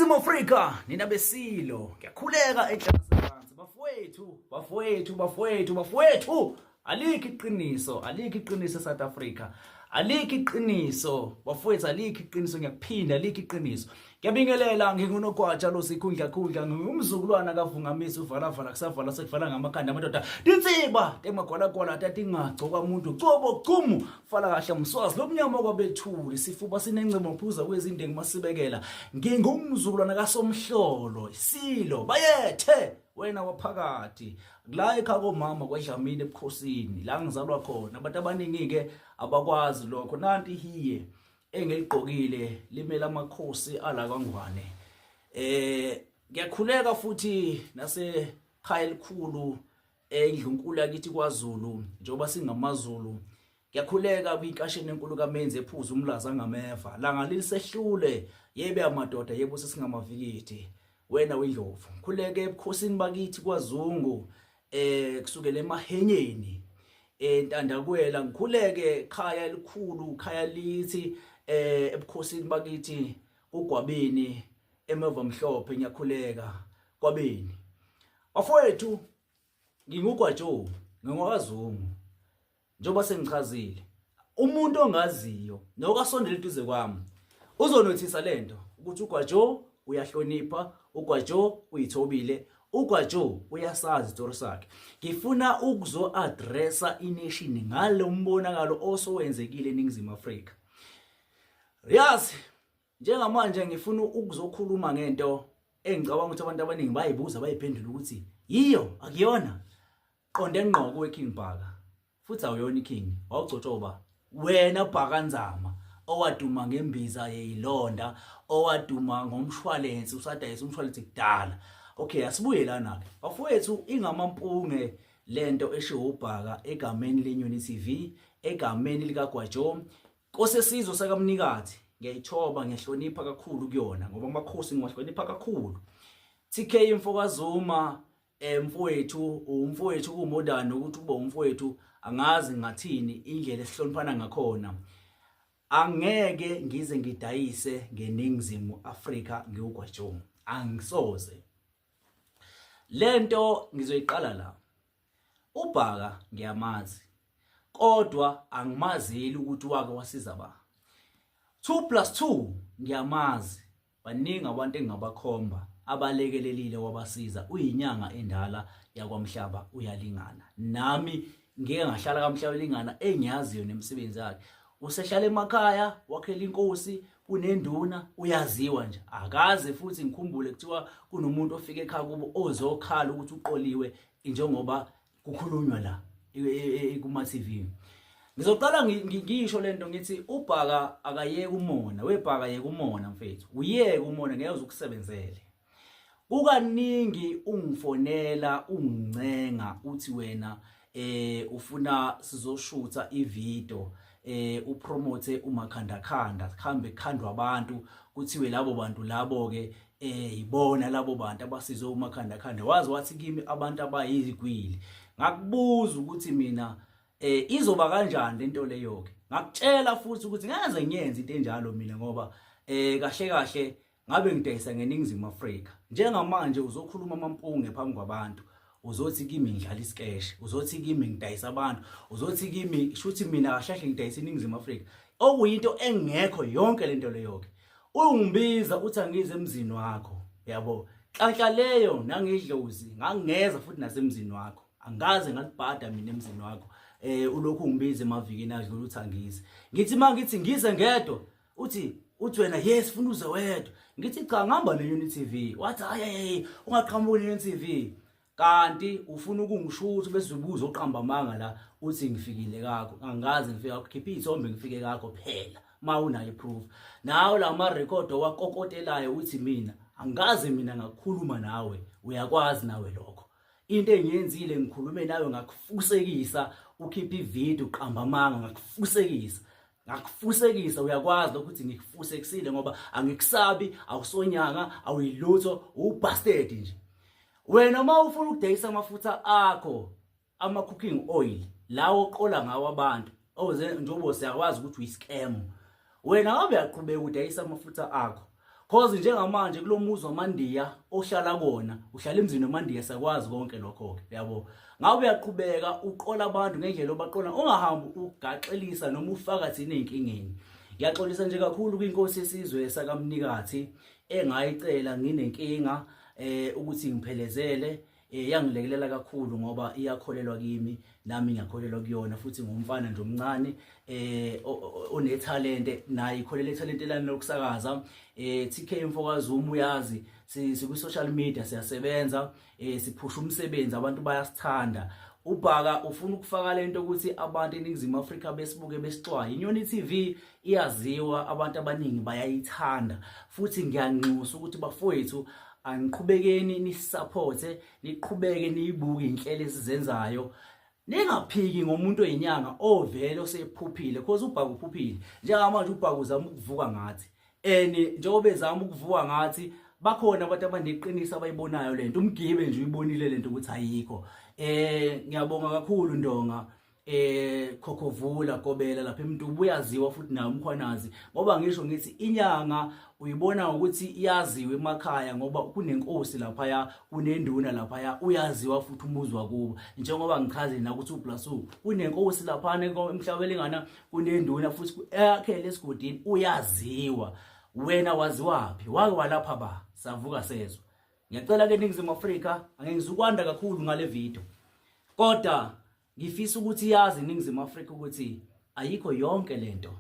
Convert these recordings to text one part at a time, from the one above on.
Ningizimu Afrika, nina besilo, ngiyakhuleka enhlansi bafowethu, bafowethu, bafowethu, bafowethu. Alikho iqiniso, alikho iqiniso eSouth Africa. Alikho iqiniso, bafowethu, alikho iqiniso, ngiyakuphinda, alikho iqiniso. Ngiyabingelela, ngingunogwaja lo sikhundla khundla, ngingumzukulwana kaVungamisi uvalavala kusavala sekuvala ngamakhanda amadoda. Tinsiba temagwalagwala tatingagcoka umuntu cobo cumu fala kahle mswazi lomnyama kwabethuli sifuba sinencimo phuza kwezindengu masibekela. Ngingumzukulwana kaSomhlolo isilo bayethe wena waphakathi la ekhaya komama kwaDlamini ebukhosini la ngizalwa khona. Abantu abaningi ke abakwazi lokho. Nanti hiye engiligqokile limele amakhosi ala kwaNgwane. Ngiyakhuleka futhi nase khaya elikhulu endlunkulu yakithi kwaZulu, njengoba singamaZulu ngiyakhuleka kwinkasheni enkulu kaMenzi ephuza umlaza ngameva langa lisehlule yebe amadoda yebo sesingamavikithi wena wendlovu. Ngikhuleke ebukhosini bakithi kwaZungu kusukela emahenyeni entandakwela, ngikhuleke khaya elikhulu khaya lithi ebukhosini bakithi kuGwabini emeva mhlophe, ngiyakhuleka kwabeni bafowethu. NginguGwajo, ngingowakaZungu, njengoba sengichazile. Umuntu ongaziyo nokasondela eduze kwami uzonothisa lento ukuthi uGwajo uyahlonipha, uGwajo uyithobile, uGwajo uyasazi isitori sakhe. Ngifuna ukuzo-addressa ination ngalo mbonakalo osowenzekile eNingizimu Afrika. Yazi njengamanje ngifuna ukuzokhuluma ngento engicabanga ukuthi abantu abaningi bayibuza bayiphendula ukuthi yiyo akuyona. Qonde ngqo kuwe King Bhaka, futhi awuyona iking, wawugcotshwa uba wena Bhaka Nzama owaduma ngembiza yeyilonda, owaduma ngomshwalense, usadayisa umshwalense kudala. Okay, asibuye lana ke bafowethu. Ingamampunge lento eshiwo uBhaka egameni leNyoni TV, egameni likaGwajo Nkosesizwe sakamnikathi. Ngiyayithoba, ngiyahlonipha kakhulu kuyona ngoba amakhosi ngiwahlonipha kakhulu. TK mfokaZuma, mfowethu, umfowethu kumodern ukuthi kube umfowethu, angazi ngathini indlela esihloniphana ngakhona. Angeke ngize ngidayise ngeNingizimu Afrika ngiwugwajo, angisoze. Lento ngizoyiqala la. UBhaka ngiyamazi, kodwa angimazeli ukuthi wake wasiza ba 2 plus 2 ngiyamazi. Baningi abantu engingabakhomba abalekelelile wabasiza. Uyinyanga endala yakwamhlaba uyalingana nami, ngike ngahlala kamhlaba lingana engiyaziyo nemisebenzi yakhe. Usehlala emakhaya wakhela inkosi kunenduna, uyaziwa nje. Akaze futhi ngikhumbule kuthiwa kunomuntu ofika ekhaya kubo ozokhala ukuthi uqoliwe njengoba kukhulunywa la kuma TV. Ngizoqala ngisho lento ngithi uBhaka akayeke umona, weBhaka yeke umona mfethu, uyeke umona ngeke uzukusebenzele. Kukaningi ungifonela ungincenga uthi wena ufuna sizoshutha ivideo, upromote umakhandakhanda, kuhambe kukhandwa abantu kuthiwe labo bantu labo ke ibona labo bantu abasizwe umakhandakhanda. Wazi wathi kimi abantu abayizigwili. Ngakubuza ukuthi mina izoba kanjani lento leyo ke. Ngakutshela futhi ukuthi ngeke ngiyenze into enjalo mina ngoba kahle kahle ngabe ngidayisa ngeNingizimu Afrika. Njengamanje uzokhuluma amampunge phambi kwabantu, uzothi kimi ngidlala iskeshe, uzothi kimi ngidayisa abantu, uzothi kimi shuthi mina kahle kahle ngidayisa iNingizimu Afrika, okuyinto engekho yonke lento leyo ke. Ungibiza uthi angize emzini wakho, yabo nhlanhla leyo nangidlozi ngangeza futhi nasemzini wakho, angaze ngalibhada mina emzini wakho. Ulokhu ungibiza emavikini adlula uthi angize, ngithi mangithi ngize ngedwa uthi wena yes funa uze wedwa, ngithi cha ngihamba ne-Unity TV, wathi hayi hayi ungaqhamuki ne-Unity TV, kanti ufuna ukungishutha bese ubuza oqamba amanga la uthi ngifikile kakho. Angazi ngifika khipha izithombe ngifike kakho phela ma unayo proof nawe la ma record owakokotelayo uthi mina angazi mina ngakhuluma nawe, uyakwazi nawe lokho. Into engiyenzile ngikhulume nawe ngakufusekisa, ukhipha ivideo uqamba amanga, ngakufusekisa, ngakufusekisa, uyakwazi lokho ukuthi ngikufusekisile ngoba angikusabi, awusonyanga, awuyilutho, ubastard nje wena. Uma ufuna ukudayisa amafutha akho ama cooking oil lawo oqola ngawo abantu oze njengoba siyakwazi ukuthi uyiscam wena, ngabe uyaqhubeka udayisa amafutha akho. Cause njengamanje kulomuzi wamandiya ohlala kona, uhlala emzini wamandiya sakwazi konke lokho ke, yabo. Ngabe uyaqhubeka uqola abantu ngendlela obaqola, ungahambi ugaxelisa noma ufaka thina ezinkingeni. Ngiyaxolisa nje kakhulu kwinkosi yesizwe sakaMnikathi engayicela nginenkinga ukuthi ngiphelezele yangilekelela kakhulu ngoba iyakholelwa kimi nami ngiyakholelwa kuyona futhi ngumfana nje omncane onethalente naye ikholela ethalente lami lokusakaza. TK mfokaZuma uyazi siku social media siyasebenza, siphusha umsebenzi, abantu bayasithanda. Ubhaka ufuna ukufaka lento ukuthi abantu eNingizimu Afrika besibuke besixwaye. Inyoni TV iyaziwa, abantu abaningi bayayithanda futhi ngiyanxusa ukuthi bafowethu aniqhubekeni nisupporte, niqhubeke niyibuke inhlelo esizenzayo, ningaphiki ngomuntu oyinyanga ovele osephuphile, cause ubhaka uphuphile njengamanje. Ubhaka uzama ukuvuka ngathi and njengoba ezama ukuvuka ngathi bakhona abantu abaneqiniso abayibonayo lento, umgibe nje uyibonile lento ukuthi ayikho. Ngiyabonga kakhulu Ndonga, Khokhovula Gobela lapha eMntubu, uyaziwa futhi naye uMkhwanazi, ngoba ngisho ngithi inyanga uyibona ukuthi iyaziwa emakhaya ngoba kunenkosi laphaya, kunenduna laphaya, uyaziwa futhi umuzi wakubo, njengoba ngichaze na ukuthi uPlasu kunenkosi laphana emhlabelengana, kunenduna futhi eyakhele esigodini, uyaziwa. Wena waziwaphi? Wake walapha ba savuka sezwa. Ngiyacela ke Ningizimu Afrika, angeke ngizukwanda kakhulu ngale video, kodwa ngifisa ukuthi yazi iNingizimu Afrika ukuthi ayikho yonke lento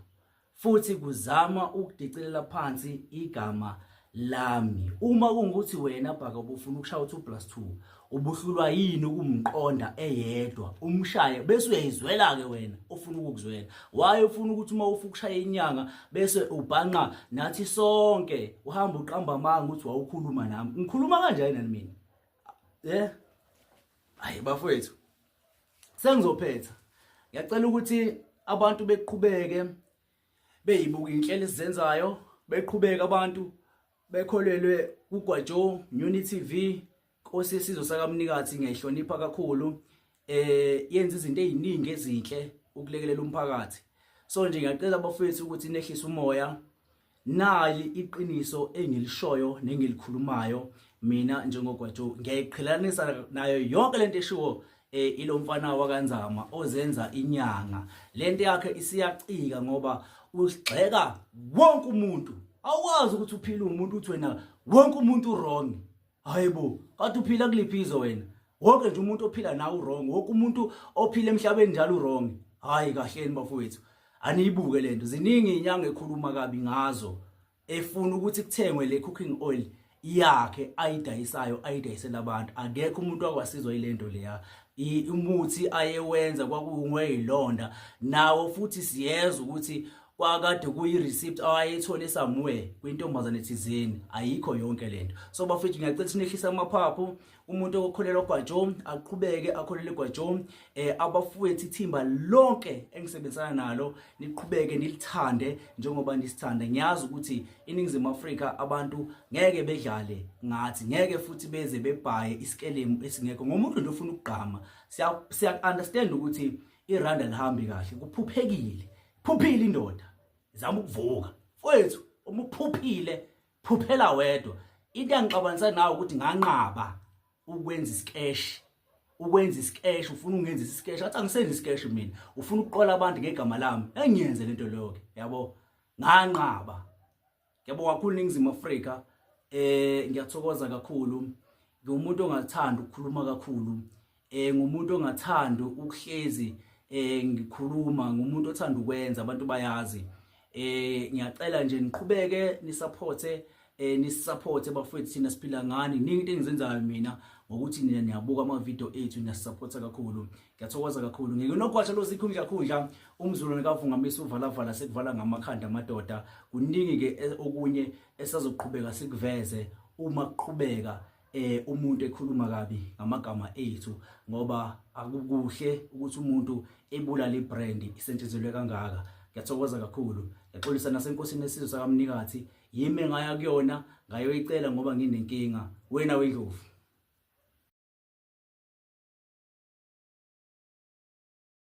futhi kuzama ukudicilela phansi igama lami. Uma kungukuthi wena Bhaka ubufuna ukushaya u2 plus 2, ubuhlulwa yini ukumqonda eyedwa umshaye bese uyayizwela ke wena ofuna ukukuzwela? Waye ufuna ukuthi uma ufuna ukushaya inyanga bese ubhanqa nathi sonke, uhamba uqamba amanga ukuthi wawukhuluma nami. Ngikhuluma kanjani nani mina? Hayi bafowethu, sengizophetha. Ngiyacela ukuthi abantu beqhubeke beyibuka inhlelo esizenzayo, beqhubeke abantu bekholelwe kuGwajo Nyoni TV. Nkosi yesizwe sakaMnikathi ngiyayihlonipha kakhulu, yenza izinto eziningi ezinhle ukulekelela umphakathi. So nje ngiyacela bafowethu ukuthi nehlise umoya. Nali iqiniso engilishoyo nengilikhulumayo mina njengoGwajo, ngiyayiqhelanisa nayo yonke lento eshiwo ilomfana wakaNzama ozenza inyanga. Lento yakhe isiyacika ngoba usigxeka wonke umuntu. Awukwazi ukuthi uphile umuntu uthi wena wonke umuntu wrong. Hayibo, kade uphila kuliphi izwe wena? Wonke nje umuntu ophila nawe wrong, wonke umuntu ophila emhlabeni njalo wrong. Hayi kahleni bafowethu, aniyibuke lento. Ziningi inyanga ekhuluma kabi ngazo, efuna ukuthi kuthengwe le cooking oil yakhe ayidayisayo, ayidayisela abantu. Akekho umuntu akwasizwa ilento leya. Umuthi ayewenza kwakungweyilonda nawo futhi siyezwa ukuthi kwakade kuyi-receipt awayethole somewhere kwintombazane thizeni. Ayikho yonke lento. So bafethu, ngiyacela sinehlisa amaphaphu. Umuntu okholelwa Gwajo aqhubeke akholele Gwajo. Abafowethu, ithimba lonke engisebenzisana nalo, niqhubeke nilithande njengoba nisithanda. Ngiyazi ukuthi iNingizimu Afrika abantu ngeke bedlale ngathi, ngeke futhi beze bebhaye isikelemu esingekho ngomuntu nje ofuna ukugqama. Siya understand ukuthi iranda lihambi kahle, kuphuphekile, phuphile indoda izama ukuvuka. Mfowethu, uma uphuphile phuphela wedwa. Into engixabanisa nawe ukuthi nganqaba ukwenza isikeshi, ukwenza isikeshi, ufuna ungenza isikeshi, athi angisenzi isikeshi mina, ufuna ukuqola abantu ngegama lami, engiyenze lento leyo ke, yabo. Nganqaba. Ngiyabonga kakhulu Ningizimu Afrika. Ngiyathokoza kakhulu. Ngiwumuntu ongathanda ukukhuluma kakhulu, ngumuntu ongathanda ukuhlezi ngikhuluma, ngumuntu othanda ukwenza, abantu bayazi. Ngiyacela nje niqhubeke nisupporte, nisupporte bafowethu, thina siphila ngani. Ningi into engizenzayo mina ngokuthi nina niyabuka ama video ethu, niyasupporta kakhulu. Ngiyathokoza kakhulu. Nginogwatsha lo sikhundla khundla umzulu kavungamisa uvalavala sekuvala ngamakhanda amadoda. Kuningi ke okunye esazoqhubeka sikuveze uma kuqhubeka umuntu ekhuluma kabi ngamagama ethu, ngoba akukuhle ukuthi umuntu ebulala ibrand isetshenzelwe kangaka. Ngiyathokoza kakhulu. Ngiyaxolisa nasenkosini esizwe sakaMnikathi, yimi engaya kuyona ngayoyicela ngoba nginenkinga. Wena wendlovu.